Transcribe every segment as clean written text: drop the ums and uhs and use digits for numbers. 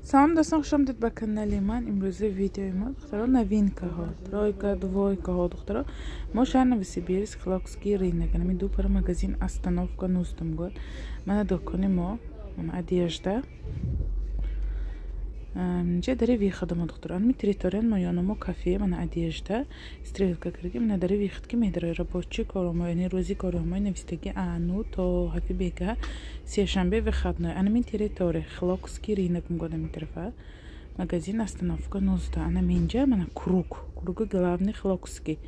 Салом дӯстон, хуш омадед ба канали ман. Имрӯзи видеои мо духтаро новинкаҳо, тройка, двойкаҳо. Духтаро, мо шаҳр Новосибирск, Хилокский рынок, ҳамин ду пара магазин остановка нӯздум год. Мана дукони мо, одежда. Инҷа дари выхода мо, духтаро. Ҳамин территориян мо ёнамо кафе, мана одежда, стрелка карги, мана дари выход ки медарои рабочий коромо, яъне рӯзи коромо навистаги ану то ҳафи бега, сешанбе выходной. Анамин территория Хилокский рынок мегӯяд ҳамин тарафа. Магазин остановка 19. Анаминҷа мана круг, круги главный Хилокский.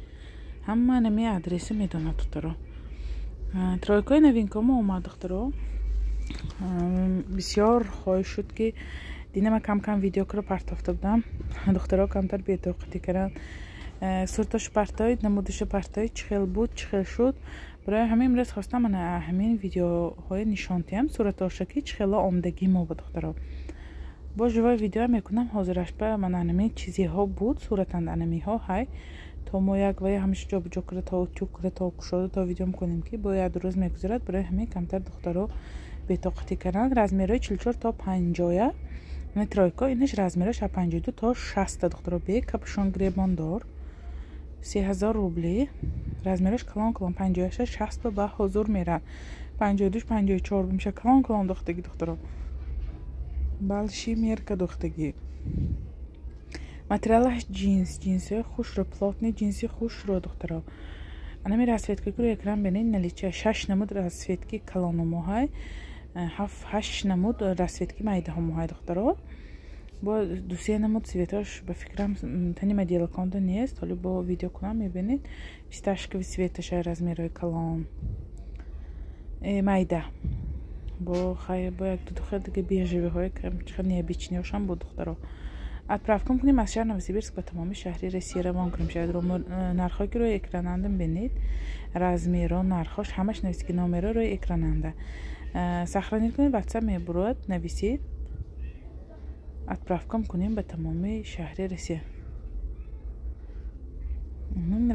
Ҳама анами адреса медонад, духтаро. Тройкаи новинкамо омад, духтаро. Бисёр хоҳиш шуд, ки динама кам-кам видеокро партофта будам. Духтаро камтар бетоқатӣ карданд. Суртошу партоид, намудишу партоид, чӣ хел буд, чӣ хел шуд. Барои ҳамин имрӯз хостам мана ҳамин видеоҳои нишон диҳам, суратоша ки чӣ хело омадагӣ мо ба духтаро. Бо живой видео мекунам ҳозираш ба мана ҳамин чизиҳо буд, суратанд анамиҳо ҳай. То мо як вая ҳамеша ҷобаҷо карда, то утюг карда, то кушода, то видео мекунем, ки бо як рӯз мегузарад. Барои ҳамин камтар духтаро бетоқатӣ карданд. Размерҳои 44 то 50. Ин тройка, инаш размераш аз 52 то 60, духтаро, бе капюшон, гребондор. 3000 рубли. Размераш калон калон 56 60 ба ҳозур мерад. 52 54 меша, калон калон духтаги, духтаро. Большой мерка духтаги. Материалаш ҷинс, ҷинсҳои хушро, плотный ҷинси хушро, духтаро. Анами расцветка ки рӯи экран бинед, наличие шаш намуд расцветки калономоҳай, ҳафт ҳашт намуд расцветки майдаҳомоҳай, духтаро. Бо дусе намуд цветош ба фикрам тани моделаконда нест, ҳоли бо видео кунам мебинед. Фисташковый цветашай размерҳои калон. Майда. Бо хай бо як ду хел дига бежевыйҳои чихел необычныйҳошам буд, духтаро. Отправка кунем аз шаҳр Новосибирск ба тамоми шаҳри Россия равон кунем. Шояд нархҳое ки рӯи экранандам бинед, размерро, нархҳош ҳамаш навист ки номерро рӯи экрананда. Сохранить кунед, WhatsApp мебурад, нависед. Отправка кунем ба тамоми шаҳри Россия.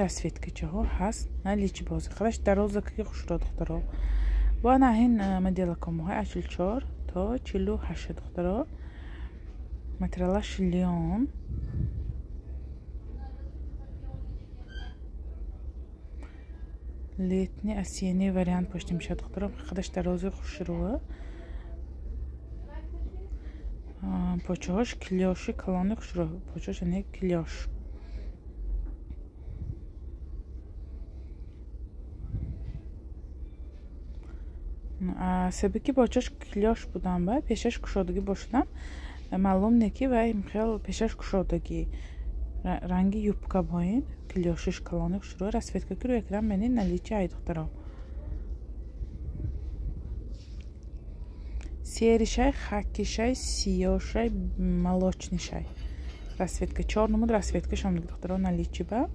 Расцветкачаҳо ҳаст, наличие бози. Хадаш дароза ки хушро, духтаро. Бо ана ҳин моделакомоҳои аз 44 то 48, духтаро. Материалаш лён. Летний, осенний вариант пошти мешавад, духтаро. Хадаш дарози хушрӯа. Почаҳош клёши калони хушрӯ. Почаҳош яъне клёш. Себи ки почааш клёш будан ба пешаш кушодагӣ бошадам, маълум не ки вай хел пешаш кушодагӣ. Ранги юбка боин, клёшиш калони хушрӯ, расцветка ки рӯи экран бинед, наличие ай, духтаро. Серишай, хакишай, сиёшай, молочнишай. Расцветка чор намуд расцветка шом, духтаро, наличие ба.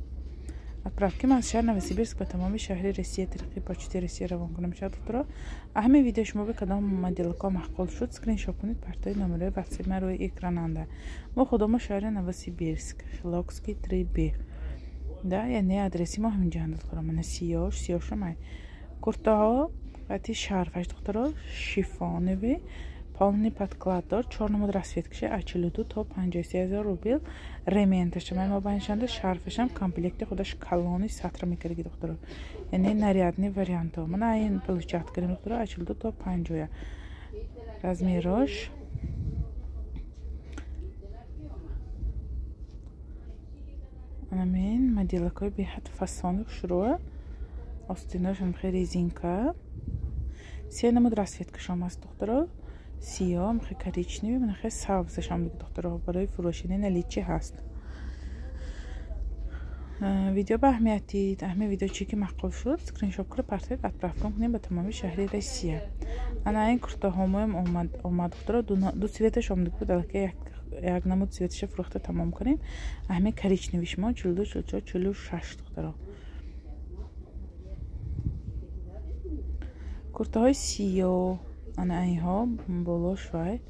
Отправки аз шаҳр Новосибирск ба тамоми шаҳри Россия тариқи почти Россия равон кунам шавад, духтаро. Ҳамин видео шумо ба кадом моделако маъқул шуд, скриншот кунед, партои номерҳои WhatsApp ман рӯи экрананда. Мо худомо шаҳри Новосибирск, Хилокский 3Б. Да, яъне адреси мо ҳаминҷоанд, духтаро. Мана сиёш, сиёшам ай. Куртаҳо қати шарфаш, духтаро, шифоновый, полный подкладдор, чор намуд расцветкаша аз 42 то 53 ҳазор рубл. Ременташа ман мобайншанда, шарфашам комплекти худаш калони сатра мекардаги, духтаро. Яъне нарядный вариантҳо. Мана ин получат кардем, духтаро, аз 42 то 50. Размерош анамин моделакҳои беҳад фасони хушрӯа. Остинашам хеле резинка. Се намуд расцветкашом аст, духтаро. Сиёҳ, мхе коричневый, мхе сабзашам, духтаро, барои фурӯшини наличие ҳаст. Видео ба аҳамияти, ҳамин видео чи ки маъқул шуд, скриншот кунед, партоед, отправка кунем ба тамоми шаҳри Россия. Ана ин куртаҳомоям омад, духтаро, ду цветаш омада буд, аллакай як намуд цветаша фурӯхта тамом кунем. Ҳамин коричневый шумо 42, 44, 46, духтаро. Куртаҳои сиёҳ, ана инҳо болош вай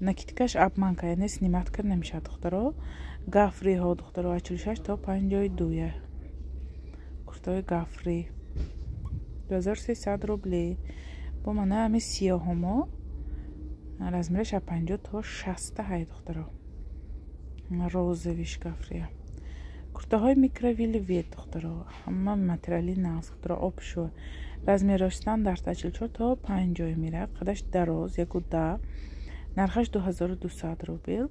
накидкаш обманка, яъне снимать карда намешавад, духтаро. Гафриҳо, духтаро, аз 46 то 52. Куртаҳои гафри 2300 рубли. Бо мана ҳамин сиёҳомо Размераш аз 50 то 60 ҳай, духтаро. Розовый шкафрия. Куртаҳои микровельвет, духтаро, ҳама материали нағз, духтаро, обшӯ. Размерош стандарт аз 44 то 50 меравад. Қадаш дароз 1,10. Нархаш 2200 рубл.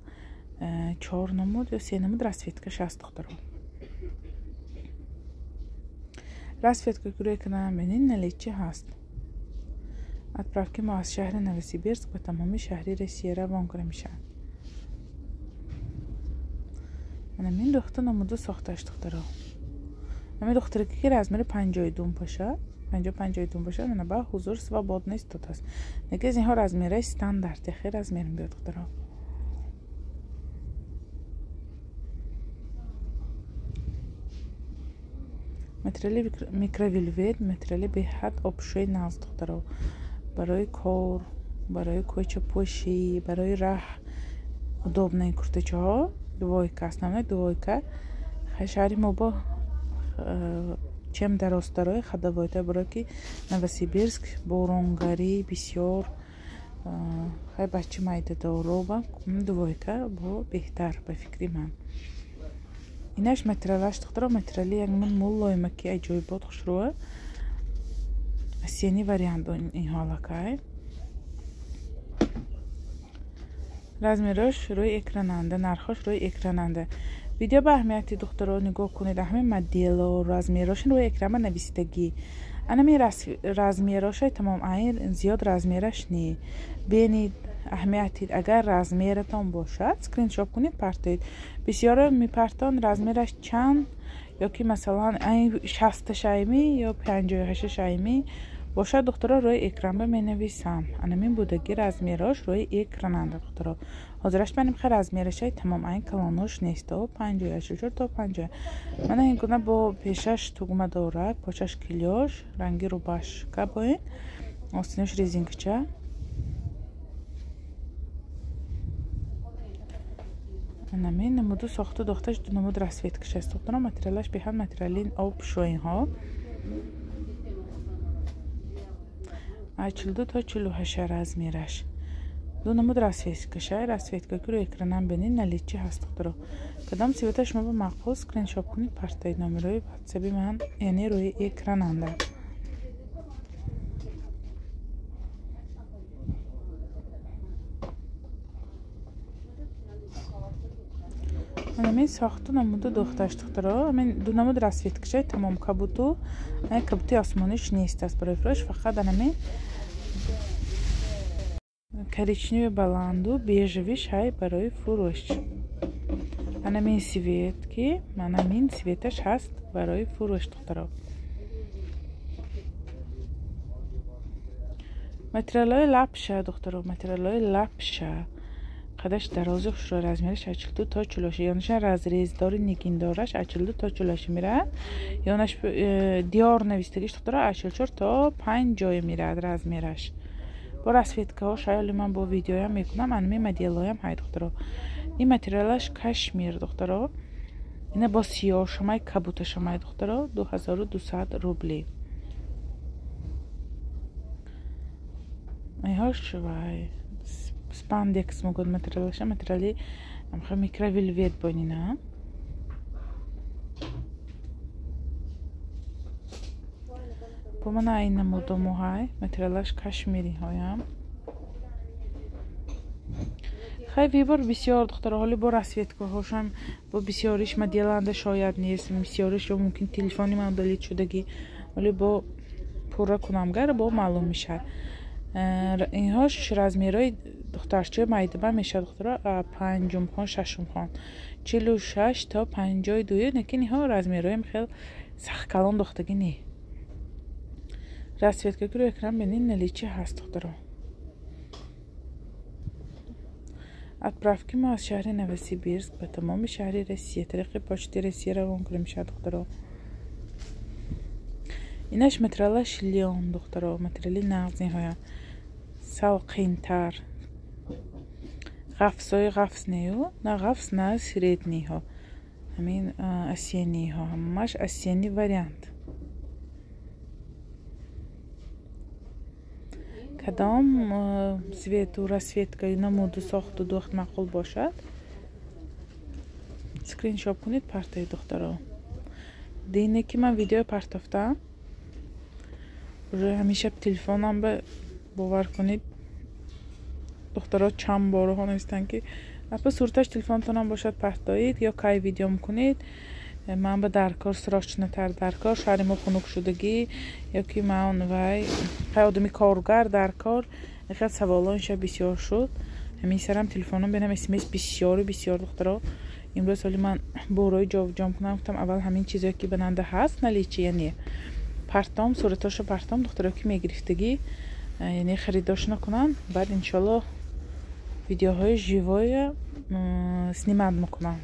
4 намуд ё 3 намуд расцветкаш аст, духтаро. Расцветка гурӯҳе кунам бинед, наличии ҳаст. Отправки мо аз шаҳри Новосибирск ба тамоми шаҳри Россия равон карда мешавад. Манамин духта намуду сохташ, духтаро. Ҳамин духтаре ки размери 52 бошад, 50-52 бошад, мана ба ҳузур свободно истодааст. Неки аз инҳо размераи стандарти, хел размер мебиёд, духтаро. Материали микровельвет, материали беҳад обшӯи нағз, духтаро. Барои кор, барои кӯчапӯшӣ, барои раҳ удобные куртачаҳо. Двойка, основной двойка. Шаҳри мо бо чем дарозтарои ходовойта, барое ки Новосибирск боронгарӣ бисёр, хай бача майдадороба двойка бо беҳтар ба фикри ман. Инаш материалаш, духтаро, материали як мулоима ки аҷоибот хушрӯа. Осенний вариант инҳо аллакай. Размерош рӯи экрананда, нархош рӯи экрананда. Видео ба аҳамияти, духтаро, нигоҳ кунед, ҳамин модело размерошин рӯи экран нависидагӣ. Анами размерошай тамом, айн зиёд размераш не. Бенид, аҳамияти, агар размератон бошад, скриншот кунед, партоед. Бисёро мепартон размераш чанд, ё ки масалан айн 60 шайми ё 58 шайми бошад, духтаро, рӯи экран ба менависам. Анамин будаги размерош рӯи экрананда, духтаро. Ҳозираш маним хел размерашай тамом, айн калонош нест, то 54 то 50. Мана ин гуна бо пешаш тугма дорад, почаш клёш, ранги рубашка боин, остинош резинкача. Анамин намуду сохту дохташ, ду намуд расцветкаш аст, духтаро. Материалаш беҳад материали обшӯинҳо. Аз 42 то 48 размераш. Ду намуд расцветкаша, расцветка ки рӯи экранам бинед, наличии ҳаст, духтаро. Кадом цвета шумо ба маъқул, скриншот кунед, партоед. Номерои ватсаби ман яъне рӯи экрананда. Ҳамин сохту намуду духташ, духтаро. Ҳамин ду намуд расцветкашай тамом, кабуту, кабути осмониш нест аст барои фурӯш, фақат анамин коричневый баланду бежевый шай барои фурӯш. Анамин цвет ки манамин цветаш ҳаст барои фурӯш, духтаро. Материалҳои лапша, духтаро, материалҳои лапша. Қадаш дарози хушро, размераш аз 42 то 48. Ёнаша разрездори нигиндораш аз 42 то 48 меравад. Ёнаш Диор навистагиш, духтаро, аз 44 то 50 меравад размераш. Бо расцветкаҳо шаёли ман бо видеоям мекунам, анами моделҳоям ҳай, духтаро. Ин материалаш кашмир, духтаро. Ина бо сиёҳшамай, кабуташамай, духтаро, 2200 рубли. Инҳош вай спандекс мегӯяд материалаша, материали амха микровельвет бонина. Бо мана ин намудомоҳай, материалаш кашмириҳоям. Хай выбор бисёр, духтаро, ҳоли бо расцветкаҳошам бо бисёриш моделанда шояд нест, бисёриш ё мумкин телефони ман удалить шудагӣ, ҳоли бо пурра кунамгар бо маълум мешавад. Инҳош размерҳои духтарчаи майдаба мешавад, духтаро, панҷум хон, шашум хон, 46 то 52, лекин инҳо размерҳои хел сахт калон духтагӣ не. Расцветка ки рӯи экран бинед, наличии ҳаст, духтаро. Отправки мо аз шаҳри Новосибирск ба тамоми шаҳри Россия тариқи почти Россия равон карда мешавад, духтаро. Инаш материалаш лён, духтаро, материали нағз ниҳоят, салқинтар. Ғафсои ғафс нею, на ғафс, на среднийҳо. Ҳамин осеннийҳо, ҳамаш осенний вариант. Кадом цвету, расцветкаю, намуду, сохту, духт маъқул бошад, скриншот кунед, партоед духтаро. Дине ки ман видео партофтам, уже ҳамеша телефонам ба бовар кунед, духтаро чанд борҳо навистанд ки апа сурташ телефонтонам бошад партоед ё кай видео мекунед. Ман ба даркор срочнатар даркор, шаҳри мо хунук шудагӣ ё ки ман вай қай одами коргар даркор. Хел саволо инша бисёр шуд. Ҳамин сарам телефоном бинам смс бисёру бисёр духтаро. Имрӯз ҳоли ман борои ҷобиҷом кунам, гуфтам аввал ҳамин чизое ки ба нанда ҳаст наличи, яъне партом, суратошо партом, духтаро ки мегирифтагӣ, яъне харидош накунанд, баъд иншоллоҳ видеоҳои живоя снимат мекунам.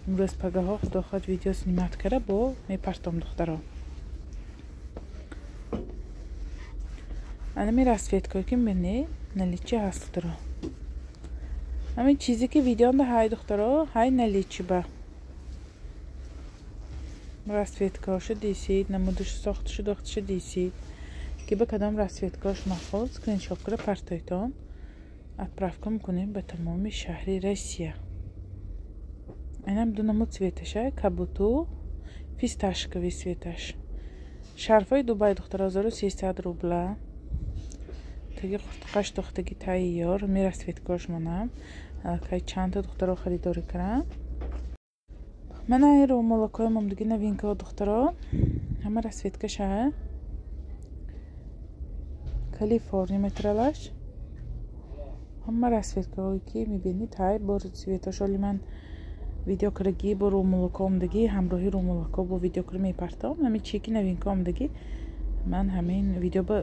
Имрӯз пагаҳо худо хоҳад видео снимат кара бо мепартом духтаро. Анами расцветкое ки мебинед наличи ҳаст духтаро. Ҳамин чизе ки видеонда ҳай духтаро, ҳай наличи ба. Расцветкаҳошо дисид, намудушу сохтушу духтушу дисид. Ки ба кадом расцветкаҳош махол, скриншот кара партойтон. Отправка мекунем ба тамоми шаҳри Россия. Инам ду намуд цветаша, кабуту, фисташковый цветаш. Шарфҳои Дубай духтаро 1300 рубла. Таги қуртқаш духтаги тайёр, ми расцветкаҳош монам. Аллакай чандта духтаро харидорӣ кардам. Мана ин рӯмолакҳои момдиги новинкаҳо духтаро. Ҳама расцветкаша. Калифорния метралаш. Ҳама расцветкаҳое ки мебинед, ҳай бо цветош. Оли ман видео карагӣ бо рӯмолако омдагӣ, ҳамроҳи рӯмолако бо видео кара мепартом. Ҳамин чие ки новинка омдагӣ, ман ҳамин видео ба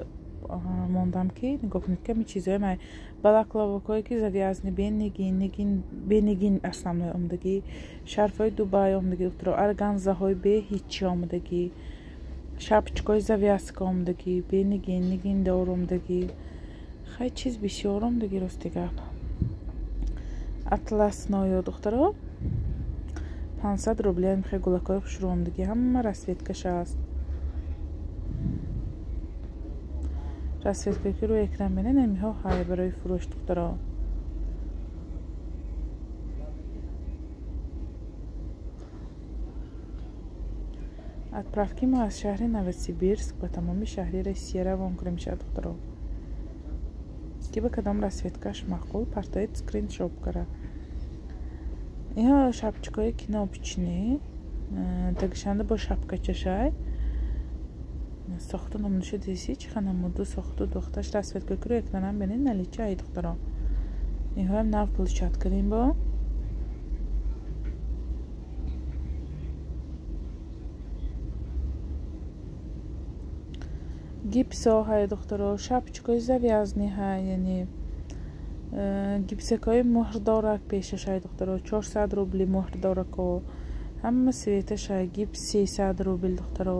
мондам ки нигоҳ кунед ки ҳамин чизҳое ман балаклавакое ки завязни бенигин, нигин, бенигин основной омдагӣ, шарфҳои Дубай омдагӣ духтаро, органзаҳои бе ҳичи омдагӣ, шапочкаҳои завязка омдагӣ, бенигин, нигиндор омдагӣ. Хай чиз бисёр омдагӣ рости гап. Атласноё духтаро 500 рубля хе гулакҳои хушрӯ омдагӣ, ҳама расцветкаша аст. Расцветкае ки рӯи экран бинед, ҳаминҳо ҳай барои фурӯш духтаро. Отправки мо аз шаҳри Новосибирск ба тамоми шаҳри Россия равон кунем мешавад духтаро. Ки ба кадом расцветкаш маъқул, партоед скриншот кара. Инҳо шапочкаҳои кнопочный, тагишанда бо шапкачашай. Сохту намудуша диси, чӣ ха намуду сохту духташ расцветкае ки рӯи экранам бинед, наличи ай духтаро. Инҳоям нав получат кардем бо. Гипсо ҳай духтаро, шапочкаҳои завязни ҳай, яъне гипсакҳои муҳрдорак пешаш ҳай духтаро, 400 рубли муҳрдорако, ҳама цветаш ҳай, гипс 300 рубл духтаро,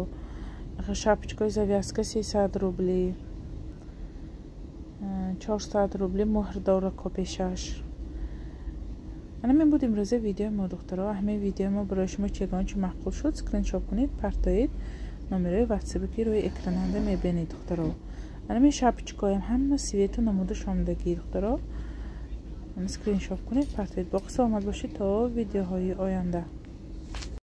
шапочкаҳои завязка 300 рубли, 400 рубли муҳрдорако пешаш. Ана мин буд имрӯза видеои мо духтаро. Ҳамин видеои мо барои шумо чегон чи маъқул шуд, скриншот кунед, партоед номерои ватсапе ки рӯи экрананда мебинед духтаро. Ана мин шапочкаҳоям ҳама цвету намудаш омдагӣ духтаро. Скриншот кунед, партоед. Боқӣ саломат бошед то видеоҳои оянда.